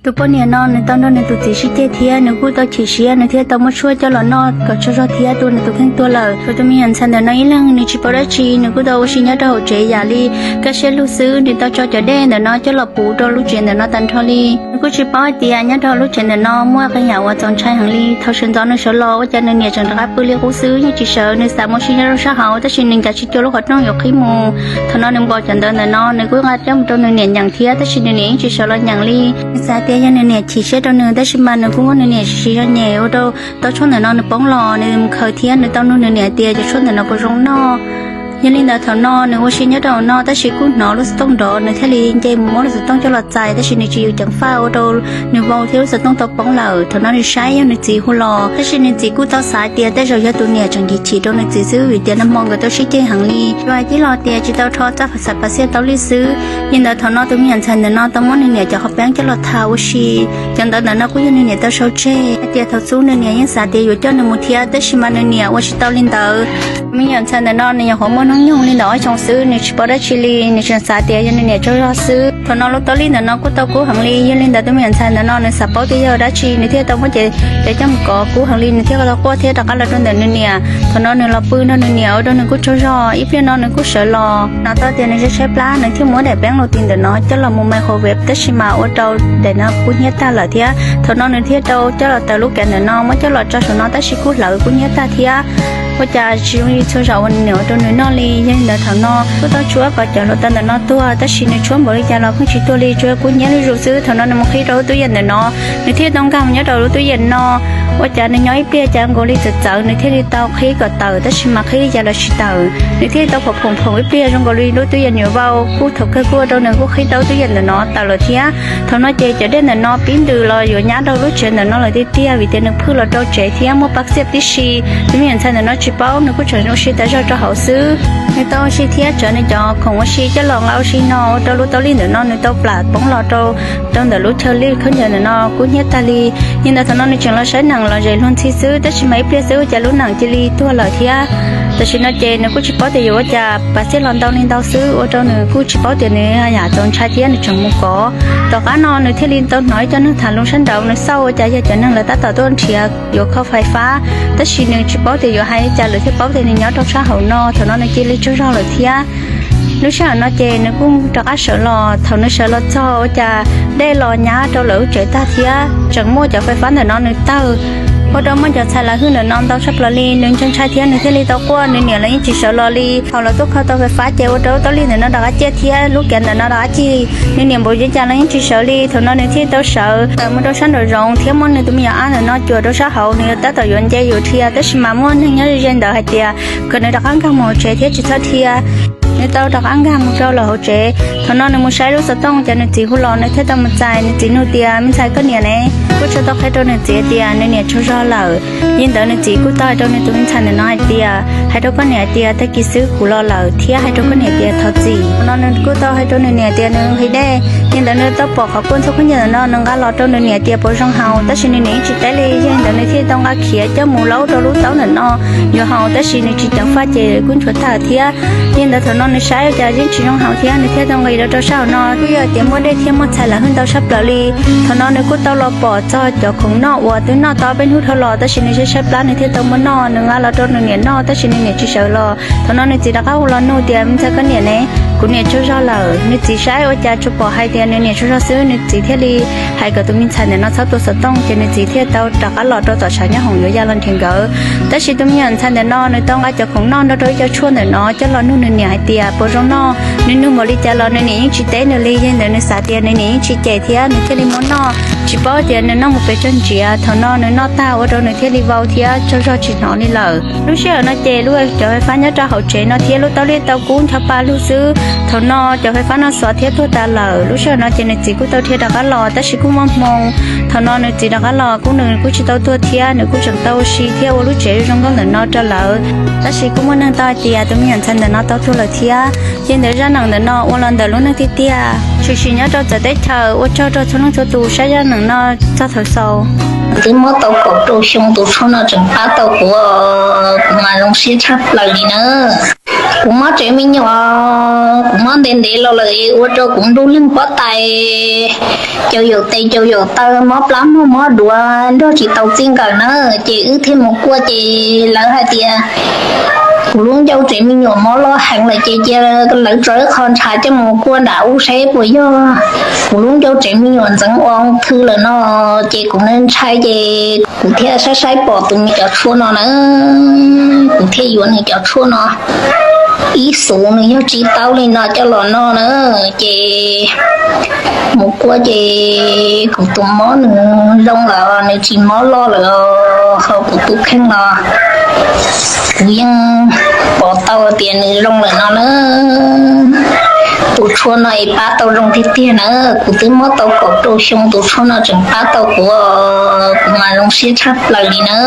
Tus poj niam no nws tau nrog nws tus txiv sib ceg thiab nws kuj tau chim siab, nws thiaj tau muab tshuaj coj los noj kom tsaug zog thiab tua nws tus kheej tuag lawm. Tus me nyuam ntxhais ntawm no ib leeg nws tsis paub dab tsi, nws kuj tau ua si nyob rau hauv tsev yam li kaj siab lug xwb. Nws tau tso cov dej ntawm no coj los puv rau lub tsev ntawm no tag nrho li. Nws kuj tsis paub hais tias nyob rau lub tsev ntawm no muaj qee yam uas txaus ntshai heev li. Thaum sawv ntxov nws sawv los ua cas nws niam tseem rov qab pw li qub xwb, yeej tsis sawv. Nws xav mus ua si nyob rau sab hauv, tab sis nws ncav tsis cuag lub qhov rooj yuav qhib mus. Thaum no nws npau cov ntawv ntawm no, nws kuj nqa coj mus rau nws niam nyeem thiab, tab sis nws niam yeej tsis sawv los nyeem li. Nws xav tias yog nws niam chim siab rau nws, tab sis mas nws kuj muab nws niam siv zog nyem ua rau tau tshuaj ntawm no nws poob los. Nws mus khaws thiab nws tau nug nws niam tias cov tshuaj ntawm no puas zoo noj. Yog li ntawd thaum no nws ua si nyob rau hauv no, tab sis kuj hnov lub xov tooj nrov, nws thiaj li nce mus muab lub xov tooj coj los txais, tab sis nws tsis yus ceev faj ua rau nws vau thiab lub xov tooj tau poob lawm. Thaum no nws saib yog nws txiv hu los, tab sis nws txiv kuj tau xav tias tej zaum yog tus niam tseem chim chim rau nws txiv xwb, vim tias nag hmo nkawd tau sib ceg heev li. Yog hais tib los tias tsis tau rho txoj xav pas xiaj tau li xwb. Yog li ntawd thaum no tus me nyuam ntxhais ntawm no tau muab nws niam cov qhov peeb coj los tha ua si. Cov ntawv ntawm no kuj yog nws niam tau sau tseg hais tias thaum xub nws niam yeej xav tias yuav coj nws mus thiab, tab sis mas nws niam ua tsis tau li ntawd. Me nyuam ntxhais ntawm no nws nyuam qhuav muaj hnub nyoog li ntawm ob xyoos xwb, nws tsis paub dab tsi li, nws tseem xav tias yog nws niam tsaug zog xwb. Thaum no lub taub lij ntawm no kuj tau kub heev li, yog li ntawd tus me nyuam ntxhais ntawm no nws xav paub tias yog dab tsi, nws thiaj tau muab cev coj mus kov kub heev li, nws thiaj tau quaj thiab rov qab los rau ntawm nws niam. Thaum no nws los pw nrog nws niam ua rau nws kuj tsaug zog, ib pliag no nws kuj sawv los. Hnov tau tias nws tshaib tshaib plab, nws thiaj muab daim peeb laus tis ntawm no coj los mus microwave, tab sis mas ua rau daim no kub hnyiab tag lawm thiab. Thaum no nws thiaj tau coj los taws lub kav ntawm no muab coj los tso saum no, tab sis kuj hlawv kub hnyiab tag thiab. Ua cas tsis zoo li txhua zaus uas nws niam ua rau nws noj li. Yog li ntawd thaum no kuj tau tshuab kom cov hluav taws ntawm no tuag, tab sis nws tshuab npaum li cas los pheej tsis tuag li, tsuas yog kub hnyiab zuj zus xwb. Thaum no nws mus qhib rau lub tub yees ntawm no, nws thiaj tau nkag mus nyob rau lub tub yees no. Ua cas nws nyob ib pliag cas nkaus li txawv txawv, nws thiaj li tau qhib kom tawm, tab sis mas qhib li cas los tsis tawm. Nws thiaj li tau phoom phoom phoom ib pliag zoo nkaus li lub tub yees yuav vau, kuj thaum kawg kuj ua rau nws kuj qhib tau lub tub yees ntawm no tawm lawm thiab. Thaum no ces cov dej ntawm no pib ntws los yuav nyab rau lub tsev ntawm no lawm tiag tiag, vim tias nws phwj los rau tsev thiab muaj pas xiaj tib si. Tus me nyuam ntxhais ntawm no tsis paub, nws kuj tseem ua si tas zog rau hauv xwb. Nws tau ua si thiab tsawv nws cov khoom ua si coj los nqa ua si no ua rau lub taub lij ntawm no nws tau plam poob los rau rau ntawm lub chaw lij khaub ncaws ntawm no kub hnyiab tag li. Yog li ntawd thaum no nws tseem los saib nees los zes luag ntxhi xwb, tab sis mas ib pliag xwb ua cas lub nees cia li tuag lawm thiab. Tam sim no ces nws kuj tsis paub tias yuav ua cas, pas xiaj los ntau li ntau xwb ua rau nws kuj tsis paub tias nws yam txaus ntshai thiab nws tseem mus kov. Tom qab no nws thiaj li tau hnov ib co neeg tham lus sab nraud, nws xauj ua cas yog cov neeg lawv tab tom tuaj nrhiav yuav kho fais fab, tab sis nws tsis paub tias yuav hais li cas lawv thiaj paub tias nws nyob rau sab hauv no. Thaum no nws cia li tsaug zog lawm thiab. Lub sij hawm no ces nws kuj rov qab sawv los, thaum nws sawv los txog ua cas dej los nyab rau lawv lub tsev tag thiab tseem muaj cov fais fab ntawm no nws tawg, ua rau muaj cov txhais lawv hwj ntawm no ntau tshaj plaws li. Nws ntshai ntshai thiab nws thiaj li tau quaj, nws niam los yeej tsis sawv los li. Thaum lawv tuaj kho tau fais fab ces ua rau lub taub lij ntawm no rov qab ciaj thiab lub kav ntawm no rov qab cig, nws niam npaum li cas los yeej tsis sawv li. Thaum no nws thiaj tau sawv tawm mus rau sab nraum zoov thiab muab nws tus me nyuam ab ntawm no cuam rau sab hauv, nws tab tom yuav nce yuav dhia, tab sis mas muaj neeg nyob ze ze ntawd hais tias kom nws rov qab nkag mus hauv tsev thiab tsis txhob dhia. Nws tau rov qab nkag mus rau lawm hauv tsev. Thaum no nws mus saib lub xov tooj ces nws txiv hu los, nws thiaj tau mus txais. Nws txiv nug tias, Me ntxhais, koj niam ne? Kuj tsuas tau qhia rau nws txiv tias nws niam tsaug zog lawm. Yog li ntawd nws txiv kuj tau hais rau nws tus me ntxhais ntawm no hais tias, Hais rau koj niam tias tag kis xwb kuv los lawm, thiab hais rau koj niam tias thov txim. Thaum no nws kuj tau hais rau nws niam tias nws nqhis dej. Yog li ntawd nws tau pom qhov kuaj ntxhua khaub ncaws ntawm no, nws nqa los rau nws niam tias puas zoo haus, tab sis nws niam yeej tsis teb li. Yog li ntawd nws thiaj tau nqa khiav coj mus laub rau lub taub ntawm no yuav haus, tab sis nws tsis ceev faj ces kuj nchuav tag thiab. Yog li ntawd thaum no nws saib ua cas yeej tsis zoo haus thiab, nws thiaj tau nqis los rau sab hauv no. Kuj yog tias muaj dej thiab muaj txhais lawv hwj ntau tshaj plaws li. Thaum no nws kuj tau los pom txog cov khoom noj uas twb noj tau peb hnub dhau los, tab sis nws saib saib plab nws thiaj tau muab noj, nws nqa los rau nws niam noj, tab sis nws niam tsis sawv los. Thaum no nws txiv rov qab hu los nug tias, Me ntxhais, koj niam ne? Kuv niam tsaug zog lawm. Nws txiv saib ua cas tsuas pom hais tias nws niam tsaug zog xwb, nws txiv thiaj li hais kom tus me ntxhais ntawm no txhob tua xov tooj, ces nws txiv thiaj tau rov qab los rau tom tshav nyob hoom yuav ya los nrhiav nkawd. Tab sis tus me nyuam ntxhais ntawm no nws tau nqa cov khoom noj nrog rau ib co tshuaj ntawm no coj los nug nws niam hais tias puas zoo noj. Nws nug npaum li cas los nws niam yeej tsis teb nws li. Yog li ntawd nws xav tias nws niam yeej tsis cem thiab nws thiaj li muab noj, tsis paub tias nws noj mus pes tsawg ntsiav. Thaum no nws noj tag ua rau nws thiaj li vau thiab tsaug zog tsis hnov li lawm. Lub sij hawm no ces lub cov fais fab nyob rau hauv tsev no thiab lub taub lij tau kub ncho pa lug xwb. Thaum no cov fais fab no xov thiab tuag tas lawm. Lub sij hawm no ces nws txiv kuj tau dhia rov qab los, tab sis kuj muaj hmoo. Thaum no nws txiv rov qab los kuj nws kuj tsis tau tuag thiab, nws kuj tseem tau ua si thiab ua lub tsev zoo nkauj ntawm no rau lawv. Tab sis kuj muaj neeg tau hais tias tus me nyuam ntxhais ntawm no tau tuag lawm thiab. Yog li ntawd zaj neeg ntawm no ua los ntawm lub neej tiag tiag, tshwm sim nyob rau txawv teb chaws. Ua tsaug rau txhua leej txhua tus saib zaj neeg no txog thaum xaus. Twb muab tau kaum rau xyoo tus tshuaj no tseem pab tau kuv, kuv mas zoo siab tshaj plaws li nawb. Kuv mob tsev me nyuam, kuv mob ntev ntev los lawm, ua rau kuv nruj leeg pob tais, caum yaum tes caum yaum taw, mob plab mog mob duav, nrog tsis tau txij nkawm na. Ces wb thiaj mus kuaj ces lawv hais tias kuv lub ncauj tsev me nyuam mob loj heev lawm ces cia lawv tso ib qho ntshav coj mus kuaj nram ub seb puas yog kuv lub ncauj tsev me nyuam ntxeev ua thw lawm no. Ces kuv ntshai ces kuv thiaj saib saib pom tus me cov tshuaj no na, kuv thiaj yuav nws cov tshuaj no ib xuv nws yog tsis tau li no coj los noj na. Ces mus kuaj ces kuv tus mob nws zoo lawm, nws tsis mob loj lawm, ho kuv tus kheej los kuv yeej pom tau tias nws zoo lawm no na. Tus tshuaj no es pab tau zoo tiag tiag na, kuv twb mob tau kaum rau xyoo tus tshuaj no tseem pab tau kuv, kuv mas zoo siab tshaj plaws li na.